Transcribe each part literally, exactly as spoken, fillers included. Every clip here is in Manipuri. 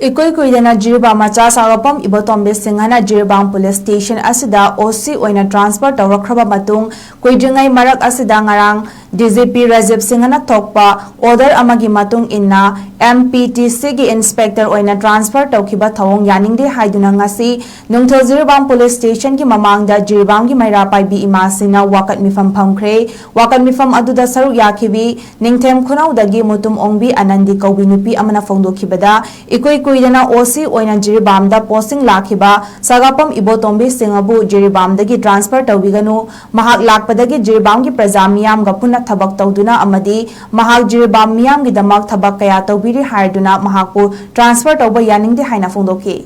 ꯏꯀꯨꯏ ꯀꯨꯏꯗꯅ ꯖꯤꯔꯤꯕꯥꯝ ꯃꯆꯥ ꯁꯥꯒꯥꯄꯝ ꯏꯕꯣꯇꯣꯝꯕꯤ ꯁꯤꯡꯍꯅ ꯖꯤꯔꯤꯕꯥꯝ ꯄꯨꯂꯤꯁ ꯁ꯭ꯇꯦꯁꯟ ꯑꯁꯤꯗ ꯑꯣ ꯁꯤ ꯑꯣꯏꯅ ꯇ꯭ꯔꯥꯟꯁꯐꯔ ꯇꯧꯔꯛꯈ꯭ꯔꯕ ꯃꯇꯨꯡ, ꯀꯨꯏꯗ꯭ꯔꯤꯉꯩ ꯃꯔꯛ ꯑꯁꯤꯗ ꯉꯔꯥꯡ ꯗꯤ ꯖꯤ ꯄꯤ ꯔꯥꯖꯤꯕ ꯁꯤꯡꯍꯅ ꯊꯣꯛꯄ ꯑꯣꯔꯗꯔ ꯑꯃꯒꯤ ꯃꯇꯨꯡ ꯏꯟꯅ ꯑꯦꯝ ꯄꯤ ꯇꯤ ꯁꯤꯒꯤ ꯏꯟꯁꯄꯦꯛꯇꯔ ꯑꯣꯏꯅ ꯇ꯭ꯔꯥꯟꯁꯐꯔ ꯇꯧꯈꯤꯕ ꯊꯧꯑꯣꯡ ꯌꯥꯅꯤꯡꯗꯦ ꯍꯥꯏꯗꯨꯅ ꯉꯁꯤ ꯅꯨꯡꯊꯤꯜ ꯖꯤꯔꯤꯕꯥꯝ ꯄꯨꯂꯤꯁ ꯁ꯭ꯇꯦꯁꯟꯒꯤ ꯃꯃꯥꯡꯗ ꯖꯤꯔꯤꯕꯥꯝꯒꯤ ꯃꯩꯔꯥ ꯄꯥꯏꯕꯤ ꯏꯃꯥꯁꯤꯡꯅ ꯋꯥꯀꯠ ꯃꯤꯐꯝ ꯐꯝꯈ꯭ꯔꯦ꯫ ꯋꯥꯀꯠ ꯃꯤꯐꯝ ꯑꯗꯨꯗ ꯁꯔꯨꯛ ꯌꯥꯈꯤꯕꯤ ꯅꯤꯡꯊꯦꯝ ꯈꯨꯅꯧꯗꯒꯤ ꯃꯨꯇꯨꯝ ꯑꯣꯡꯕꯤ ꯑꯅꯟꯗꯤ ꯀꯧꯕꯤ ꯅꯨꯄꯤ ꯑꯃꯅ ꯐꯣꯡꯗꯣꯛꯈꯤꯕꯗ, ꯏꯀꯨꯏ ꯀꯨꯏꯗꯅ ꯑꯣ ꯁꯤ ꯑꯣꯏꯅ ꯖꯤꯔꯤꯕꯥꯝꯗ ꯄꯣꯁꯇꯤꯡ ꯂꯥꯛꯈꯤꯕ ꯁꯥꯒꯥꯄꯝ ꯏꯕꯣꯇꯣꯝꯕꯤ ꯁꯤꯡꯍꯕꯨ ꯖꯤꯔꯤꯕꯥꯝꯗꯒꯤ ꯇ꯭ꯔꯥꯟꯁꯐꯔ ꯇꯧꯕꯤꯒꯅꯨ, ꯃꯍꯥꯛ ꯂꯥꯛꯄꯗꯒꯤ ꯖꯤꯔꯤꯕꯥꯝꯒꯤ ꯄ꯭ꯔꯖꯥ ꯃꯤꯌꯥꯝꯒ ꯄꯨꯟꯅ ꯊꯕꯛ ꯇꯧꯗꯨꯅ ꯑꯃꯗꯤ ꯃꯍꯥꯛ ꯖꯤꯔꯤꯕꯥꯝ ꯃꯤꯌꯥꯝꯒꯤꯗꯃꯛ ꯊꯕꯛ ꯀꯌꯥ ꯇꯧꯕꯤꯔꯤ ꯍꯥꯏꯗꯨꯅ ꯃꯍꯥꯛꯄꯨ ꯇ꯭ꯔꯥꯟꯁꯐꯔ ꯇꯧꯕ ꯌꯥꯅꯤꯡꯗꯦ ꯍꯥꯏꯅ ꯐꯣꯡꯗꯣꯛꯈꯤ꯫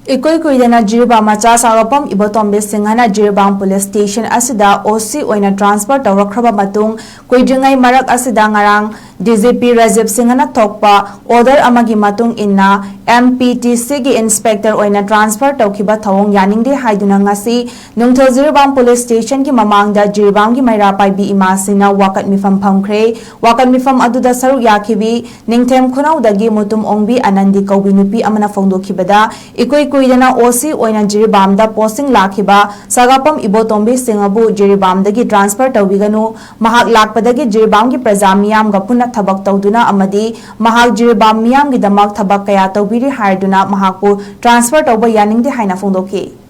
ꯏꯀꯨꯏ ꯀꯨꯏꯗꯅ ꯖꯤꯔꯤꯕꯥꯝ ꯃꯆꯥ ꯁꯥꯒꯥꯄꯝ ꯏꯕꯣꯇꯣꯝꯕꯤ ꯁꯤꯡꯍꯅ ꯖꯤꯔꯤꯕꯥꯝ ꯄꯨꯂꯤꯁ ꯁ꯭ꯇꯦꯁꯟ ꯑꯁꯤꯗ ꯑꯣ ꯁꯤ ꯑꯣꯏꯅ ꯇ꯭ꯔꯥꯟꯁꯐꯔ ꯇꯧꯔꯛꯈ꯭ꯔꯕ ꯃꯇꯨꯡ, ꯀꯨꯏꯗ꯭ꯔꯤꯉꯩ ꯃꯔꯛ ꯑꯁꯤꯗ ꯉꯔꯥꯡ ꯗꯤ ꯖꯤ ꯄꯤ ꯔꯥꯖꯤꯕ ꯁꯤꯡꯍꯅ ꯊꯣꯛꯄ ꯑꯣꯔꯗꯔ ꯑꯃꯒꯤ ꯃꯇꯨꯡ ꯏꯟꯅ ꯑꯦꯝ ꯄꯤ ꯇꯤ ꯁꯤꯒꯤ ꯏꯟꯁꯄꯦꯛꯇꯔ ꯑꯣꯏꯅ ꯇ꯭ꯔꯥꯟꯁꯐꯔ ꯇꯧꯈꯤꯕ ꯊꯧꯑꯣꯡ ꯌꯥꯅꯤꯡꯗꯦ ꯍꯥꯏꯗꯨꯅ ꯉꯁꯤ ꯅꯨꯡꯊꯤꯜ ꯖꯤꯔꯤꯕꯥꯝ ꯄꯨꯂꯤꯁ ꯁ꯭ꯇꯦꯁꯟꯒꯤ ꯃꯃꯥꯡꯗ ꯖꯤꯔꯤꯕꯥꯝꯒꯤ ꯃꯩꯔꯥ ꯄꯥꯏꯕꯤ ꯏꯃꯥꯁꯤꯡꯅ ꯋꯥꯀꯠ ꯃꯤꯐꯝ ꯐꯝꯈ꯭ꯔꯦ꯫ ꯋꯥꯀꯠ ꯃꯤꯐꯝ ꯑꯗꯨꯗ ꯁꯔꯨꯛ ꯌꯥꯈꯤꯕꯤ ꯅꯤꯡꯊꯦꯝ ꯈꯨꯅꯧꯗꯒꯤ ꯃꯨꯇꯨꯝ ꯑꯣꯡꯕꯤ ꯑꯅꯟꯗꯤ ꯀꯧꯕꯤ ꯅꯨꯄꯤ ꯑꯃꯅ ꯐꯣꯡꯗꯣꯛꯈꯤꯕꯗ, ꯏꯀꯨꯏ ꯀꯨꯏꯗꯅ ꯑꯣ ꯁꯤ ꯑꯣꯏꯅ ꯖꯤꯔꯤꯕꯥꯝꯗ ꯄꯣꯁꯇꯤꯡ ꯂꯥꯛꯈꯤꯕ ꯁꯥꯒꯥꯄꯝ ꯏꯕꯣꯇꯣꯝꯕꯤ ꯁꯤꯡꯍꯕꯨ ꯖꯤꯔꯤꯕꯥꯝꯗꯒꯤ ꯇ꯭ꯔꯥꯟꯁꯐꯔ ꯇꯧꯕꯤꯒꯅꯨ, ꯃꯍꯥꯛ ꯂꯥꯛꯄꯗꯒꯤ ꯖꯤꯔꯤꯕꯥꯝꯒꯤ ꯄ꯭ꯔꯖꯥ ꯃꯤꯌꯥꯝꯒ ꯄꯨꯟꯅ ꯊꯕꯛ ꯇꯧꯗꯨꯅ ꯑꯃꯗꯤ ꯃꯍꯥꯛ ꯖꯤꯔꯤꯕꯥꯝ ꯃꯤꯌꯥꯝꯒꯤꯗꯃꯛ ꯊꯕꯛ ꯀꯌꯥ ꯇꯧꯕꯤꯔꯤ ꯍꯥꯏꯗꯨꯅ ꯃꯍꯥꯛꯄꯨ ꯇ꯭ꯔꯥꯟꯁꯐꯔ ꯇꯧꯕ ꯌꯥꯅꯤꯡꯗꯦ ꯍꯥꯏꯅ ꯐꯣꯡꯗꯣꯛꯈꯤ꯫